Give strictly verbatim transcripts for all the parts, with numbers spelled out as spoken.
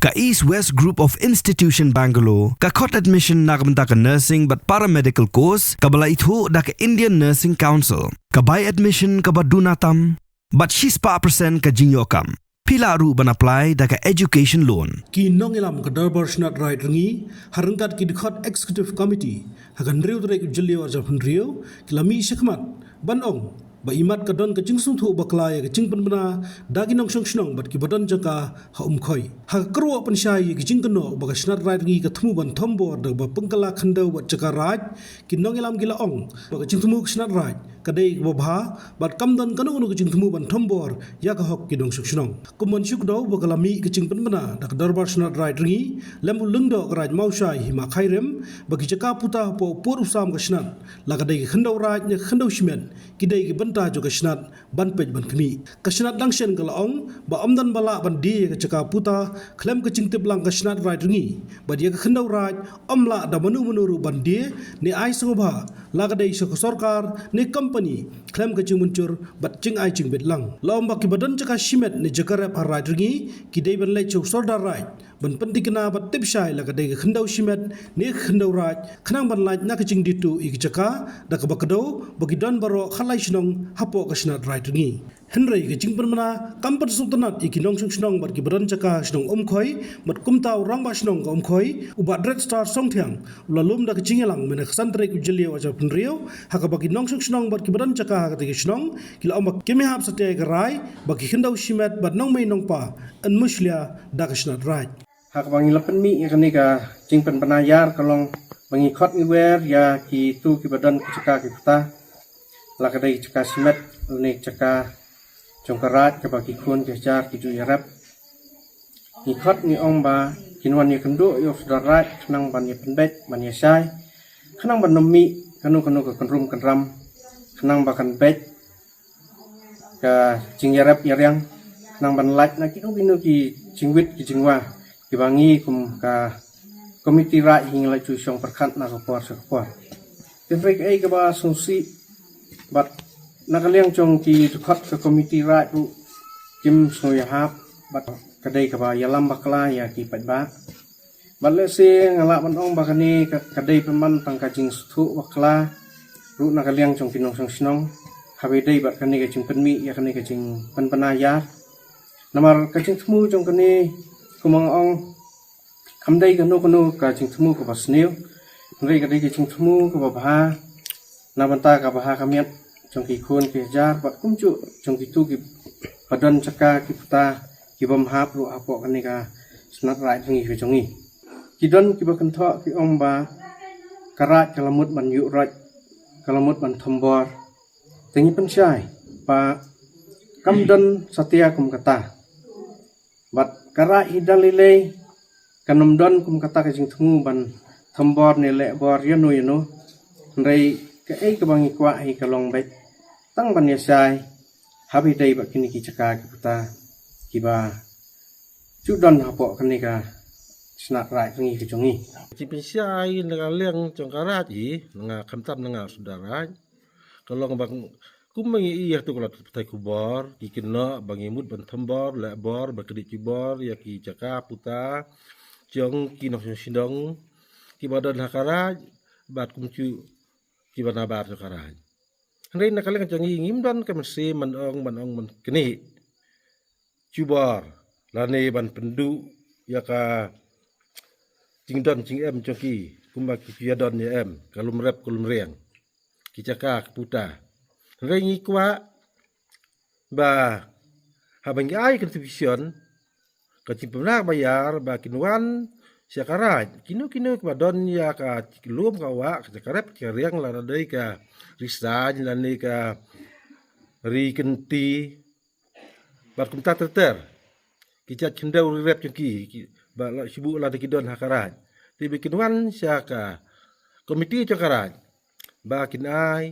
Ka East West Group of Institution Bangalore ka khot admission na ka bynta ka nursing bad paramedical course kaba la ithuh da ka Indian Nursing Council. Ka bai admission kaba duna tam bad shispah percent ka jingïoh kam. Phi lah ruh ban apply da ka education loan. Ki nongïalam ka Dorbar Shnat Raid Rngi ha ryngkat ki dkhot Executive Committee ha ka hynriew tarik u Jylliew arhajar hynriew ki la mih shakhmat ban ong ba imat ka don ka jingsngewthuh bakla ïa ka jingpynbna da ki nongshong shnong bad kiba don jaka ha Umkhoi. Ha ka kyrwoh pynshai ïa ki jingkynnoh ba ka Shnat Raid Rngi ka thmu ban thombor da kaba pynkylla khyndew bad jaka raid, ki nongïalam ki la ong ba ka jingthmu ka Shnat Raid ka dei kaba bha bad kam don kano kano ka jingthmu ban thombor ïa ka hok ki nongshong shnong. Kum ban shu kdew ba ka la mih ka jingpynbna da ka Dorbar Shnat Raid Rngi lem u Lyngdoh ka Raid Mawshai Hima Khyrim ba ki jaka puta hapoh u pud u sam ka Shnat, la ka dei ka khyndew raid ne ka khyndew shimet, ki dei ki bynta jong ka Shnat ban peit ban khmih. Ka Shnat dang shen ka la ong ba ym don ba lah ban die ïa ka jaka puta khlem ka jingtip lang ka Shnat Raid Rngi bad ïa ka khyndew raid ym lah da mano mano ruh ban die ne ai sngewbha, la ka dei sha ka sorkar ne company, khlem ka jingmynjur bad jingai jingbit lang. La ong ba kiba don jaka shimet ne jaka rep ha Raid Rngi ki dei ban leit sha u Sordar Raid ban pynthikna bad tip shai la ka dei ka khyndew shimet ne ka khyndew raid, khnang ban lait na ka jingdie tuh ïa ka jaka da kaba kdew ba ki don baroh khatlai shnong hapoh ka Shnat Raid Rngi. Hynrei ka jingpynbna kam pynsngewtynnat ïa ki nongshong shnong bad kiba don jaka ha shnong Umkhoi, bad kumta u Rangbah Shnong ka Umkhoi u Bah Dreadstar Songthiang u la lum da ka jingïalang mynne ka san tarik u Jylliew arhajar hynriew, ha kaba ki nongshong shnong bad kiba don jaka ha katei ka shnong ki la ong ba kim ïahap satia ïa ka rai ba ki khyndew shimet bad nongmei nongpa yn mushlia da ka Shnat Raid. Ha kaba ngi la pynmih ïa kane ka jingpynbna ïar ka long ba ngi khot ngi wer ïa kitu kiba don ki jaka ki puta, la ka dei jaka shimet ne jaka jong ka raid kaba ki khun ki hajar ki ju ïarep. Ngi khot ngi ong ba kin wan ïakynduh ïa u Sordar Raid khnang ban ïapynbeit ban ïashai, khnang ban ym mih kano kano ka kynrum kynram, khnang ba kan beit ka jingïarep ïariang, khnang ban lait na kino kino ki jingwit ki jingwa kiba ngi kum ka komiti raid hi ngi la ju shong pyrkhat na ka por sha ka por. Hynrei kaei kaba sngewsih bad na ka liang jong ki dkhot ka komiti raid ruh kim sngew ïahap bad ka dei kaba ïalam bakla ïa ki paidbah. Bad lehse nga lah ban ong ba kane ka, ka dei pynban tang ka jingsngewthuh bakla ruh na ka liang jong ki nongshong shnong haba ïadei bad kane ka jingpynmih ïa kane ka jingpynbna ïar. Namar ka jingthmu jong kane, kumba nga ong, kam dei kano kano ka jingthmu kaba sniew, hynrei ka dei ka jingthmu kaba bha na bynta ka bha ka miat jong ki khun ki hajar bad kumjuh jong kitu kiba don jaka ki puta ki bym hap ruh hapoh kane ka Shnat Raid Rngi ka jong ngi. Ki don kiba kynthoh ki ong ba ka raid ka la mut ban ïuh roit, ka la mut ban thombor. Te ngi pynshai ba kam don satia kum kata. Bad ka raid hi da lei lei kan ym don kum kata ka jingthmu ban thombor ne lehbor ïano ïano. Hynrei kaei kaba ngi kwah hi ka long beit tang ban ïashai haba ïadei bad kine ki jaka ki puta kiba ju don hapoh kane ka Shnat Raid Rngi ka jong ngi. Jingpynshai na ka liang jong ka raid hi, na nga khamtam na nga u Sordar Raid, ka long ba kumba ngi ïohi ha tu ka lad pathai khubor, ki kynnoh ba ngi mut ban thombor lehbor, ban kyndiah jubor ïa ki jaka puta jong ki nongshong shnong kiba don ha ka raid bad kumjuh kiba nabar jong ka raid. Hynrei na ka liang jong ngi ngim don ka mynsiem ban ong, ban ong ban kyndiah jubor lane ban pynduh ïa ka jingdon jingem jong ki kumba ki ju ïadon ïa em, ka lum rep ka lum riang, ki jaka ki puta. Hynrei ngi kwah ba haba ngi ai contribution, ka jingpynbna ba ïar ba kin wan sha ka raid, kino kino kiba don ïa ka lum ka wah, ka jaka rep ka riang, lada dei ka ri saiñ lane ka ri kynti bad kumta ter ter, ki jait khyndew ri rep jong ki, ki ba la shu buh lada ki don ha ka raid. Te ba kin wan sha ka komiti jong ka raid ba kin ai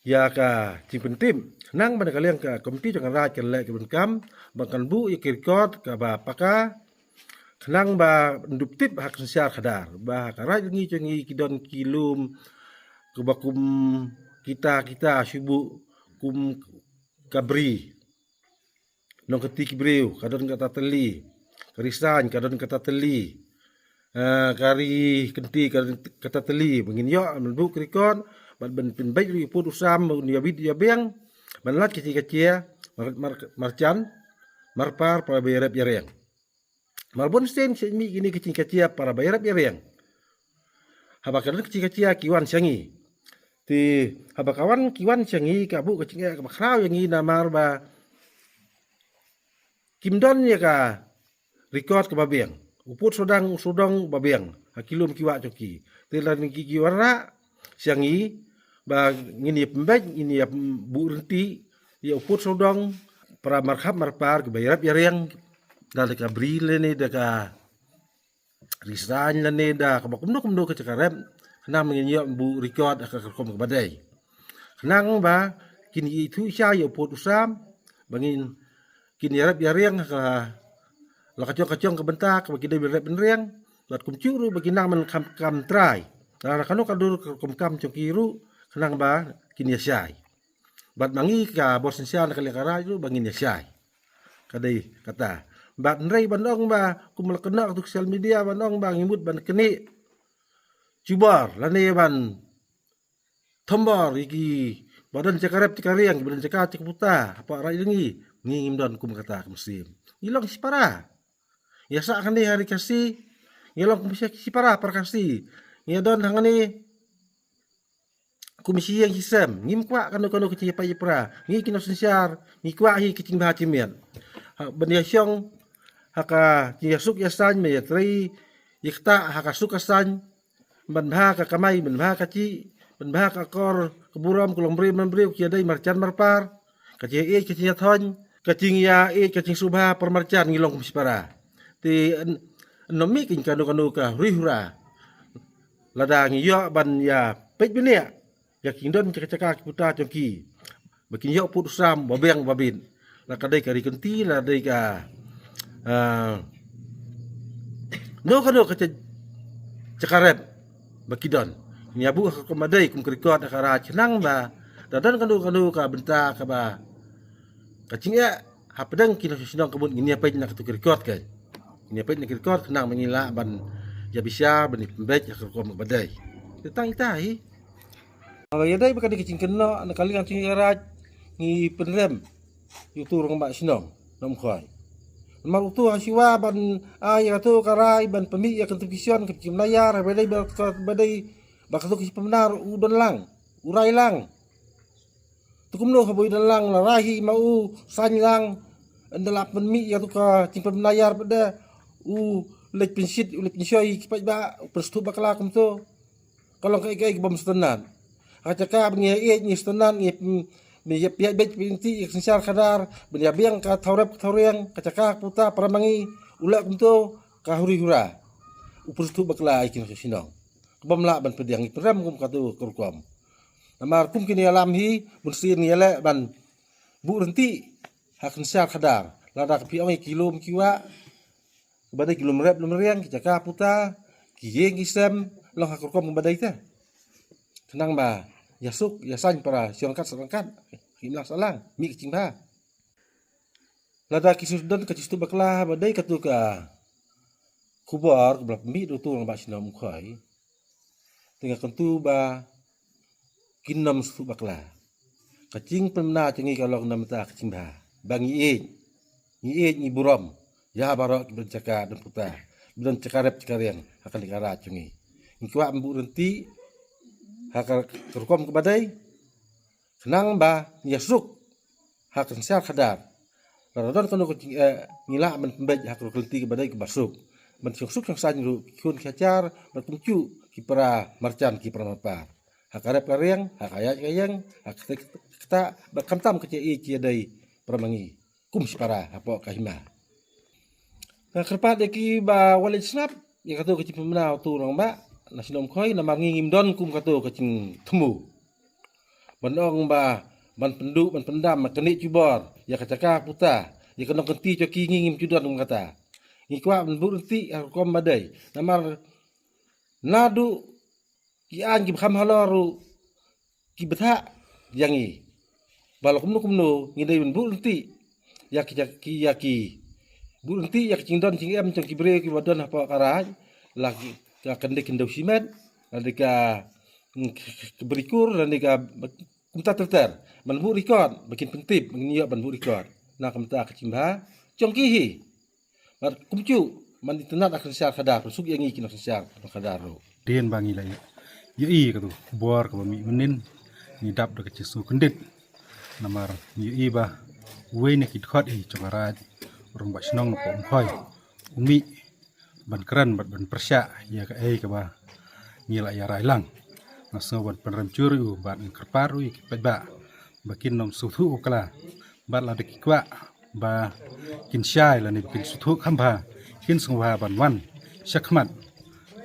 ïa ka jingpyntip, khnang ba na ka liang ka komiti jong ka raid kan leh ka bynta kam ba kan buh ïa ki record kaba paka, khnang ba ndup tip ha ka synshar khadar ba ha ka Raid Rngi jong ngi ki don ki lum kaba kum kita kita shu buh kum ka bri, nongkynti ki briew, ka don kata tylli, Barisan ka don kata tylli. Ah, ka ri kynti ka don kata tylli. Ba ngin ïoh ban buh ka record, bad ban pynbeit ruh ïa u pud u sam, ban ïa bit ïa biang, ban lait ka jingkajia, mar, mar, marjan, marpar, para ba ïarap ïariang. Mar bun sien sien mih kine ka jingkajia para ba ïarap ïariang. Haba ka don ka jingkajia ki wan sha ngi. Te haba ka wan ki wan sha ngi ka buh ka jingeh kaba khraw ïa ngi namar ba kim don ïa ka record kaba biang. U pud sawdong u sawdong ba biang ha ki lum ki wah jong ki. Te lada ki, ki wanrah sha ngi ba ngin ïa pynbeit, ngin ïa buh rynti ïa u pud sawdong, para markhap marpar kiba ïarap ïariang, da ka bri lane da ka risain lane da kaba kumno kumno ka jaka rep, khnang ba ngin ïoh buh record ha ka rukom kaba dei. Khnang ba kin ïathuh shai ïa u pud u sam, ba ngin, kin ïarap ïariang ha ka la ka jong ka jong ka bynta kaba ki dei ban rep ban riang, bad kumjuh ruh ba kin nang ban kham kam trai. Lada kano ka dur ka rukom kam jong ki ruh, khnang ba kin ïa shai. Bad ma ngi ka bor synshar na ka liang ka raid ruh ba ngin ïa shai. Ka dei kata. Bad hynrei ban ong ba kum la kynnoh ka social media ban ong ba ngi mut ban knieh jubor lane ban thombor ïa ki ba don jaka rep jaka riang, ba don jaka jaka puta hapoh raid ngi, ngi ngim don kum kata ka mynsiem. Ngi long shipara. Ïa sah kane ha ri Khasi, ngi long kum shipara para Khasi. Ngi don hangne kum shi ïing shi sem, ngim kwah kano kano ka jingïapait ïapra. Ngi ki nongsynshar ngi kwah hi ka jingbha jingmiat. Ha, ban ïa shong ha ka jingïasuk ïasain, ban ïatrei ïaktah ha ka suk ka saiñ, ban bha ka kamai, ban bha ka jih, ban bha ka akor ka burom, ka long briew man briew, ka jingïadei marjan marpar, ka jingïaieit ka jingïathoiñ, ka jingïaieit ka jingsngewbha para marjan, ngi long kum shipara. Te yn, yn ym mih kano kano ka huri hura. Lada ngi ïoh ban ïa peit bniah ïa ki don jaka jaka ki puta jong ki, ba kin ïoh pud u sam ba biang ba bit. La ka dei ka ri kynti, la dei ka, ah, no kano ka jaka rep ba ki don. Ngi ïa buh ha ka rukom ba dei kum ka record ha ka raid, khnang ba lada don kano kano ka bynta kaba ka jingeh hapdeng ki nongshong shnong ka mut ngin ïa peit na katu ka record kan. Ngin ïa peit na ka record khnang ba ngin lah ban ïa bishar, ban ïa pynbeit ha ka rukom ba dei. Te tang ita hi. Haba ïadei bad kane ka jingkynnoh na ka liang jong ka raid, ngi pynrem ïa utu u rangbah shnong Nongkhoi. Namar utu ha shuwa ban ai ïa katu ka rai ban pynmih ïa ka notification ka jingpynïar, haba ïadei bad ka, ba dei ba katu ka jingpynbna u don lang, u rai lang. Te kumno haba u don lang, la rai hi ma u, saiñ lang, ynda la pynmih ïa katu ka jingpynïar pat de, u leit pynshit, u leit pynshoi ki paidbah, u pynsngewthuh bakla kumto. Ka long kaei kaei kaba ym sngewtynnat. Ha ka jaka ba ngi ïaieit ngi sngewtynnat, ngi, ngi ïa pynïaid beit pynïaid ïa ka synshar khadar, ban ïa biang ka thaw rep ka thaw riang, ka jaka ka puta para ma ngi, u leh kumto, ka huri hura. U pynsngewthuh bakla ïa ki nongshong shnong. Kaba ym lah ban pdiang, ngi pynrem kum katu ka rukom. Namar kum ki nongïalam hi, bunsien ngi ïaleh ban buh rynti ha ka synshar khadar. Lada ka phi ong ïa ki lum ki wah, ba dei ki lum rep lum riang, ki jaka puta, ki ïing ki sem, long ha ka rukom ba dei te. Khnang ba ïa suk ïa saiñ para shi ryngkat sa ryngkat, ki imlang sahlang, mih ka jingbha. Lada ki shu don ka jingsngewthuh bakla ba dei katu ka khubor kaba la pynmih da utu u rangbah shnong Umkhoi, te nga kyntu ba kin ym sngewthuh bakla. Ka jingpynbna jong ngi ka long na ka bynta ka jingbha. Ba ngi ïeit, ngi ïeit ngi burom ïa baroh kiba don jaka don puta, kiba don jaka rep jaka riang ha kane ka raid jong ngi. Ngi kwah ban buh rynti ha ka, ka rukom kaba dei, khnang ba ngi ïa suk ha ka synshar khadar. Lada don kano ka jingeh, eh, ngi lah ban pynbeit ha ka rukom lynti kaba dei kaba suk. Ban shong suk shong saiñ ruh ki khun ki hajar, bad kumjuh ki para marjan ki para marpar. Ha ka rep ka riang, ha ka ïaid ka ïeng, ha ka kti ka ktah, bad khamtam ka jingïeit jingïadei para ma ngi kum shipara hapoh ka hima. Nga kyrpad ïa ki ba wat leit sngap ïa katu ka jingpynbna utu u rangbah na shnong Umkhoi, namar ngi ngim don kum katu ka jingthmu ban ong ba ban pynduh ban pyndam, ban knieh jubor ïa ka jaka puta, ïa ka nongkynti jong ki, ngi ngim ju don kum kata. Ngi kwah ban buh rynti ha ka rukom ba dei. Namar naduh ki aiñ kiba kham halor ruh ki bthah ïa ngi ba la kumno kumno ngi dei ban buh lynti ïa ki, ïa ki, ïa ki Buh lynti ïa ka jingdon jingem jong ki briew kiba don hapoh ka raid, la ka kynde khyndew shimet, la ka, mm, ka brikur, la ka kumta ter ter. Ban buh record, ba kin pyntip, ba ngin ïoh ban buh record. Na ka bynta ka jingbha jong ki hi. Bad kumjuh, ban itynnad ha ka synshar khadar, pynsuk ïa ngi ki nongsynshar khadar ruh. Dien ba ngi la ïohi ïa katu ka khubor kaba mih mynnin, ngi dap da ka jingsngewkyndit. Namar ngi ïohi ba uwei na ki dkhot hi jong ka raid, u rangbah shnong na Umkhoi, u mih ban kren bad ban pyrshah ïa kaei kaba ngi la ïa rai lang. Nga sngew ban pynrem jur ïa u bad nga kyrpad ruh ïa ki paidbah ba kin nym sngewthuh bakla, bad lada ki kwah ba kin shai lane ba kin sngewthuh kham bha, kin sngewbha ban wan sha khmat,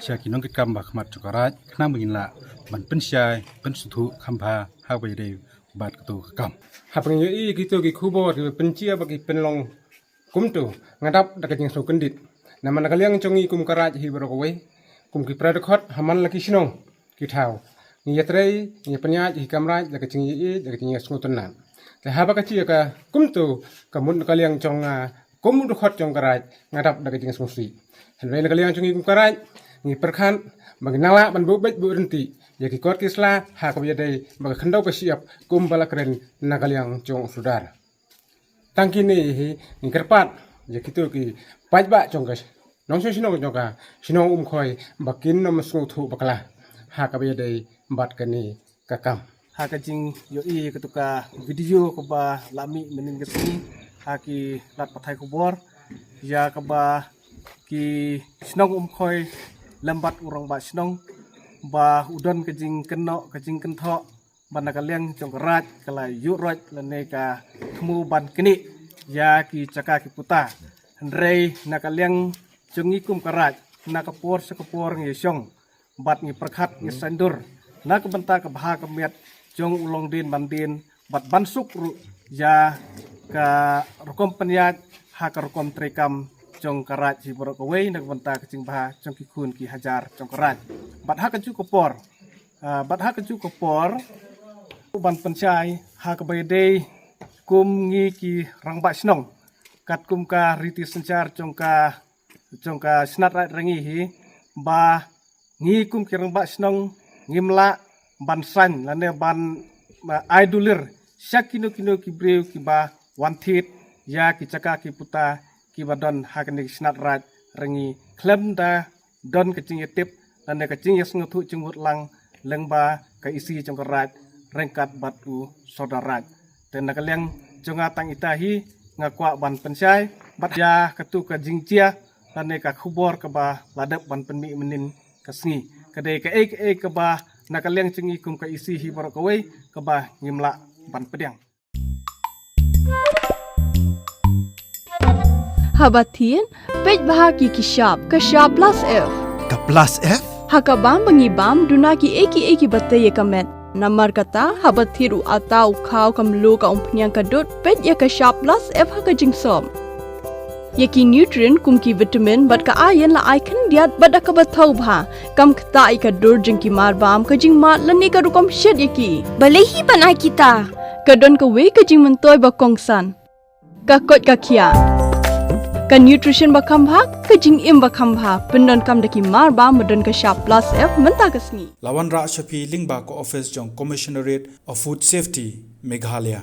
sha ki nongkitkam ba khmat jong ka raid, khnang ba ngin lah ban pynshai, pynsngewthuh kham bha ha kaba ïadei bad katu ka kam. Haba ngi ïohi ïa kitu ki khubor kiba pynjia ba ki pynlong kumtu, nga dap da ka jingsngewkyndit. Namar na ka liang jong ngi kum ka raid hi baroh kawei, kum ki para dkhot ha man la ki shnong ki thaw, ngi ïatrei, ngi pynïaid ïa ki kam raid da ka jingïeit, da ka jingïasngewtynnad. Te haba ka jia ka kumtu, ka mut na ka liang jong nga kum u dkhot jong ka raid, nga dap da ka jingsngewsih. Hynrei na ka liang jong ngi kum ka raid, ngi pyrkhat ba ngin nang lah ban buh beit buh lynti ïa ki kot ki sla ha kaba ïadei bad ka khyndew ka shyiap, kumba la kren na ka liang jong u sordar. Tang kine hi ngi kyrpad ïa kitu ki paidbah jong ka nongshong shnong jong ka shnong Umkhoi ba kin nym sngewthuh bakla ha kaba ïadei bad kane ka kam. Ha ka jingïohi ïa katu ka video kaba la mih mynnin ka sngi ha ki lad pathai khubor, ïa kaba ki shnong Umkhoi lem bad u rangbah shnong ba u don ka jingkynnoh, ka jingkynthoh ba na ka liang jong ka raid ka la ïuh roit lane ka thmu ban knieh ïa ki jaka ki puta. Hynrei na ka liang jong ngi kum ka raid, na ka por sha ka por ngi shong bad ngi pyrkhat, ngi saiñdur na ka bynta ka bha ka miat jong u longdien mandien bad ban suk ruh ïa ka rukom pynïaid ha ka rukom treikam jong ka raid hi baroh kawei na ka bynta ka jingbha jong ki khun ki hajar jong ka raid. Bad ha kajuh ka por, ah, bad ha kajuh ka por, ban pynshai ha kaba ïadei kum ngi ki rangbah shnong, katkum ka riti synshar jong ka, jong ka shnat raid ra ngi hi, ba ngi kum ki rangbah shnong ngim lah ban saiñ lane ban, ah, ai dulir sha kino kino ki briew kiba wan thied ïa ki jaka ki puta kiba don ha kane ka shnat raid ra ngi, khlem da don ka jingïatip lane ka jingïasngewthuh jingmut lang lyngba ka EC jong ka raid ryngkat bad u sordar raid. Te na ka liang jong nga tang ita hi nga kwah ban pynshai bad ïa katu ka jingjia lane ka khubor kaba la dep ban pynmih mynnin ka sngi. Ka dei kaei kaei kaba na ka liang jong ngi kum ka EC hi baroh kawei kaba ngim lah ban pdiang. Haba thied, peit bha ki ki shap, ka shap plus F. Ka plus F? Ha ka bam ba ngi bam, duna kiei kiei kiba tei ïa ka met. Namar kata, haba thied u atta, u khaw, ka mluh, ka umphniang, ka dud, peit ïa ka shap plus F ha ka jingsop. Ïa ki nutrient kum ki vitamin bad ka iron la ai khyndiat bad da kaba thaw bha. Kam ktah ïa ka dur jong ki mar bam, ka jingmad lane ka rukom shet ïa ki. Balei hi ban ai kita? Ka don kawei ka jingmyntoi ba kongsan. Ka koit ka khiah. Ka nutrition ba kham bha, ka jingim ba kham bha. Pyndonkam da ki mar bam ba don ka shap plus F mynta ka sngi. La wanrah sha phi lyngba ka office jong Commissionerate of Food Safety, Meghalaya.